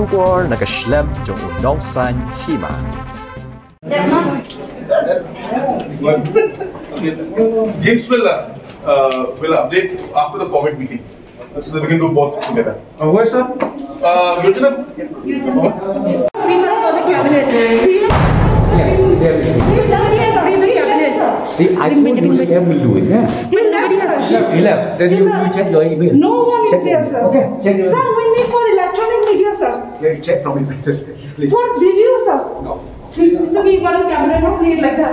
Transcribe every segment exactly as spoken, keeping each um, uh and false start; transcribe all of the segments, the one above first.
Khubor na ka shlem jong u nongsan hima. James will uh, uh, will update after the COVID meeting, so that we can do both together. Uh, where, sir? Uh, Yojana. Officers for the cabinet. C M. He will not be a part of the cabinet. See, I told you C M will do it, yeah? He left, sir. He left. Then you, you check your email. No one is there, sir. Okay, check your email. Sir, we need for electronic media, sir. Yeah, you check from it, please. For video, sir. No. It's okay, you got a camera, don't play it like that.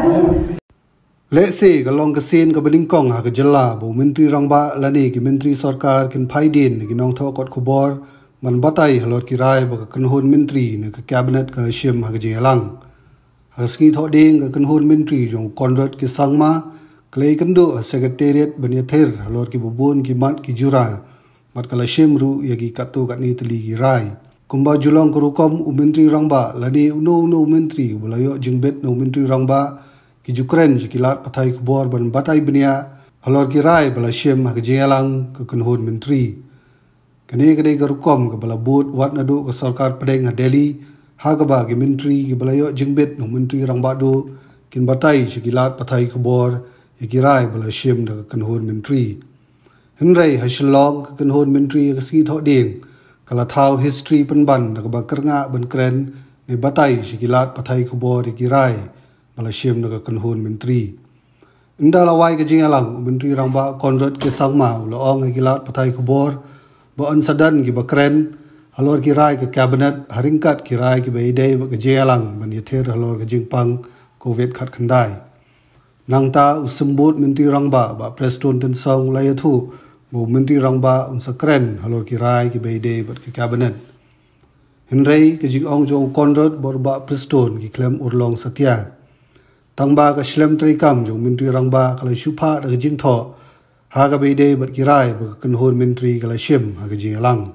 Lehse ka long ka sien kaba nyngkong ha ka jylla ba u Myntri Rangbah lane ki Myntri Sorkar kin phai dien na ki nongthoh kot khubor ban batai halor ki rai ba ka kynhun Myntri ne ka Cabinet ka la shim ha ka jingïalang. Ha ka sngi Thohdieng ka kynhun Myntri jong u Conrad K Sangma ka la ïakynduh ha Secretariat ban ïathir halor kiba bun ki mat ki jura bad ka la shim ruh ïa ki katto katne tylli ki rai. Kumba ju long ka rukom, u Myntri Rangbah lane uno uno u Myntri uba la ïoh jingbit na u Myntri Rangbah ki ju kren sha ki lad pathai khubor ban batai bniah halor ki rai ba la shim ha ka jingïalang ka kynhun Myntri. Kane ka dei ka rukom kaba la bud wat naduh ka sorkar pdeng ha Delhi, ha kaba ki Myntri kiba la ïoh jingbit na u Myntri Rangbah duh kin batai sha ki lad pathai khubor ïa ki rai ba la shim da ka kynhun Myntri. Hynrei ha Shillong ka kynhun Myntri ha ka sngi Thohdieng ka la thaw history pynban da kaba kyrngah ban kren ne batai sha ki lad pathai khubor ïa ki rai ba la shim da ka kynhun Myntri. Ynda la wai ka jingïalang, u Myntri Rangbah Conrad K Sangma u la ong ha ki lad pathai khubor ba yn sa don kiba kren halor ki rai ka Cabinet ha ryngkat ki rai kiba ïadei bad ka jingïalang ban ïathir halor ka jingpang COVID khatkhyndai. Nangta u Symbud Myntri Rangbah Bah Prestone Tynsong u la ïathuh ba u Myntri Rangbah un sa kren halor ki rai kiba ïadei bad ka Cabinet. Hynrei ka jingong jong u Conrad bad u Bah Prestone ki khlem urlong satia. Tangba ka shlem treikam jong u Myntri Rangbah ka la shu phah da ka jingthoh ha kaba ïadei bad ki rai ba ka kynhun Myntri ka la shim ha ka jingïalang.